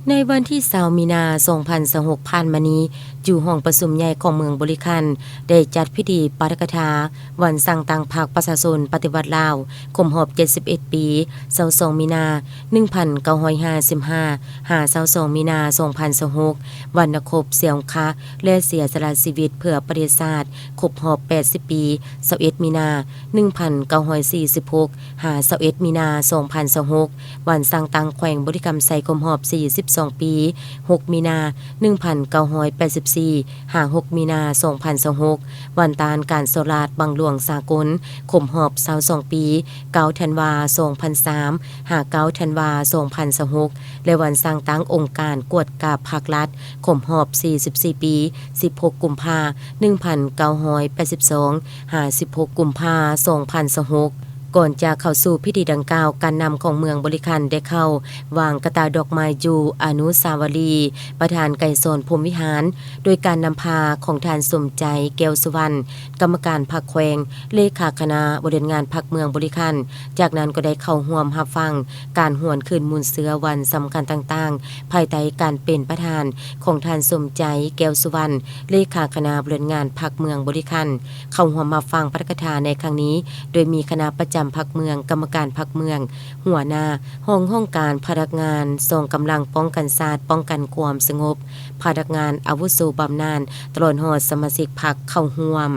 ໃນວັນທີຊາວ ມີນາ ສອງພັນຊາວຫົກ ຜ່ານມານີ້, ຢູ່ຫ້ອງປະຊຸມໃຫຍ່ຂອງເມືອງບໍລິຄັນ ໄດ້ຈັດພິທີປາຖະກະຖາ ວັນສ້າງຕັ້ງພັກປະຊາຊົນປະຕິວັດລາວ ຄົບຮອບ ເຈັດສິບເອັດ ປີ, ຊາວສອງ ມີນາ ໜຶ່ງພັນເກົ້າຮ້ອຍຫ້າສິບຫ້າ ຫາ ຊາວສອງ ມີນາ ສອງພັນຊາວຫົກ, ວັນນັກຮົບເສຍອົງຄະ ແລະ ເສຍສະຫຼະຊີວິດເພື່ອປະເທດຊາດ ຄົບຮອບ ແປດສິບ ປີ, ຊາວເອັດ ມີນາ ໜຶ່ງພັນເກົ້າຮ້ອຍສີ່ສິບຫົກ ຫາ ຊາວເອັດ ມີນາ ສອງພັນຊາວຫົກ, ວັນສ້າງຕັ້ງແຂວງບໍລິຄຳໄຊ ຄົບຮອບ ສີ່ສິບສອງ ປີ, ຫົກ ມີນາ ໜຶ່ງພັນເກົ້າຮ້ອຍແປດສິບສີ່ ຫາ ຫົກ ມີນາ ສອງພັນຊາວຫົກ, ວັນຕ້ານການສໍ້ລາດບັງຫຼວງສາກົນ ຄົບຮອບ ຊາວສອງ ປີ, ເກົ້າ ທັນວາ ສອງພັນສາມ ຫາ ເກົ້າ ທັນວາ ສອງພັນຊາວຫົກ ແລະ ວັນສ້າງຕັ້ງອົງການກວດກາພັກລັດ ຄົບຮອບ ສີ່ສິບສີ່ ປີ, ສິບຫົກ ກຸມພາ ໜຶ່ງພັນເກົ້າຮ້ອຍແປດສິບສອງ ຫາ ສິບຫົກ ກຸມພາ ສອງພັນຊາວຫົກ. ກ່ອນຈະເຂົ້າສູ່ພິທີດັ່ງກ່າວ, ການນຳຂອງເມືອງບໍລິຄັນໄດ້ເຂົ້າວາງກະຕ່າດອກໄມ້ຢູ່ອະນຸສາວະລີ ປະທານໄກສອນ ພົມວິຫານ ໂດຍການນຳພາຂອງທ່ານ ສົມໃຈ ແກ້ວສຸວັນ ກຳມະການພັກແຂວງ, ເລຂາຄະນະບໍລິຫານງານພັກເມືອງບໍລິຄັນ, ຈາກນັ້ນກໍໄດ້ເຂົ້າຮ່ວມຮັບຟັງການຫວນຄືນມູນເຊື້ອວັນສຳຄັນຕ່າງໆ ພາຍໃຕ້ການເປັນປະທານຂອງທ່ານ ສົມໃຈ ແກ້ວສຸວັນ ເລຂາຄະນະບໍລິຫານງານພັກເມືອງບໍລິຄັນ. ເຂົ້າຮ່ວມຮັບຟັງປາຖະກະຖາໃນຄັ້ງນີ້ ໂດຍມີຄະນະປະຈຳພັກເມືອງ, ກຳມະການພັກເມືອງ, ຫົວໜ້າຫ້ອງຫ້ອງການ, ພະນັກງານກອງກຳລັງປ້ອງກັນຊາດ, ປ້ອງກັນຄວາມສະຫງົບ, ພະນັກງານອາວຸໂສບຳນານ, ຕະຫຼອດຮອດສະມາຊິກພັກເຂົ້າຮ່ວມ.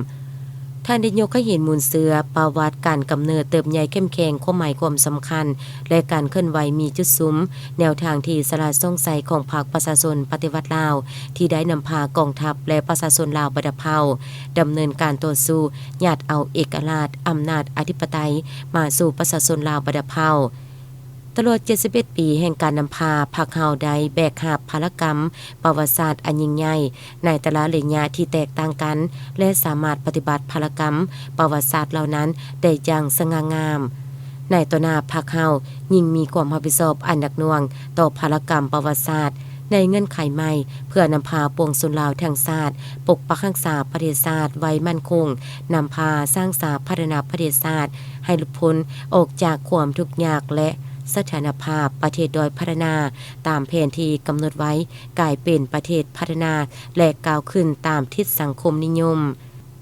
ທ່ານໄດ້ຍົກໃຫ້ເຫັນມູນເຊື້ອປະຫວັດການກຳເນີດເຕີບໃຫຍ່ເຂັ້ມແຂງ, ຄວາມໝາຍຄວາມສຳຄັນ ແລະ ການເຄື່ອນໄຫວມີຈຸດສຸມ, ແນວທາງທີ່ສະຫຼາດສ່ອງໃສຂອງພັກປະຊາຊົນປະຕິວັດລາວ ທີ່ໄດ້ນຳພາກອງທັບ ແລະ ປະຊາຊົນລາວບັນດາເຜົ່າ ດຳເນີນການຕໍ່ສູ້ ຍາດເອົາເອກະລາດ, ອຳນາດອະທິປະໄຕ ມາສູ່ປະຊາຊົນລາວບັນດາເຜົ່າ. ຕະຫຼອດ ເຈັດສິບເອັດ ປີແຫ່ງການນຳພາ, ພັກເຮົາໄດ້ແບກຫາບພາລະກຳປະຫວັດສາດອັນຍິ່ງໃຫຍ່ ໃນແຕ່ລະໄລຍະທີ່ແຕກຕ່າງກັນ ແລະ ສາມາດປະຕິບັດພາລະກຳປະຫວັດສາດເຫຼົ່ານັ້ນໄດ້ຢ່າງສະຫງ່າງາມ. ໃນຕໍ່ໜ້າ, ພັກເຮົາຍິ່ງມີຄວາມຮັບຜິດຊອບອັນໜັກໜ່ວງຕໍ່ພາລະກຳປະຫວັດສາດໃນເງື່ອນໄຂໃໝ່ ເພື່ອນຳພາປວງຊົນລາວທັງຊາດ ປົກປັກຮັກສາປະເທດຊາດໄວ້ໝັ້ນຄົງ, ນຳພາສ້າງສາພັດທະນາປະເທດຊາດໃຫ້ຫຼຸດພົ້ນອອກຈາກຄວາມທຸກຍາກ ແລະ ສະຖານະພາບປະເທດດ້ອຍພັດທະນາ ຕາມແຜນທີ່ກຳນົດໄວ້ ກາຍເປັນປະເທດພັດທະນາ ແລະ ກ້າວຂຶ້ນຕາມທິດສັງຄົມນິຍົມ.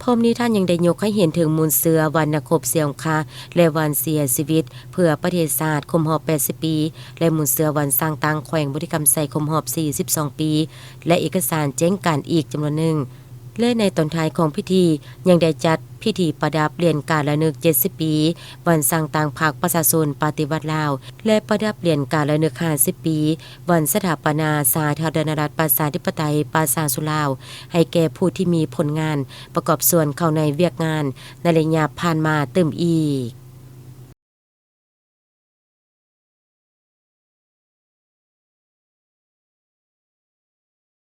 ພ້ອມນີ້ທ່ານຍັງໄດ້ຍົກໃຫ້ເຫັນເຖິງມູນເຊື້ອວັນນັກຮົບເສຍອົງຄະ ແລະ ວັນເສຍຊີວິດເພື່ອປະເທດຊາດຄົບຮອບ ແປດສິບ ປີ ແລະ ມູນເຊື້ອວັນສ້າງຕັ້ງແຂວງບໍລິຄຳໄຊຄົບຮອບ ສີ່ສິບສອງ ປີ ແລະ ເອກະສານແຈ້ງການອີກຈຳນວນໜຶ່ງ. ແລະ ໃນຕອນທ້າຍຂອງພິທີ ຍັງໄດ້ຈັດພິທີປະດັບຫຼຽນການລະນຶກ ເຈັດສິບ ປີ ວັນສ້າງຕັ້ງພັກປະຊາຊົນປະຕິວັດລາວ ແລະ ປະດັບຫຼຽນການລະນຶກ ຫ້າສິບ ປີ ວັນສະຖາປະນາສາທາລະນະລັດ ປະຊາທິປະໄຕ ປະຊາຊົນລາວ ໃຫ້ແກ່ຜູ້ທີ່ມີຜົນງານປະກອບສ່ວນເຂົ້າໃນວຽກງານໃນໄລຍະຜ່ານມາຕື່ມອີກ.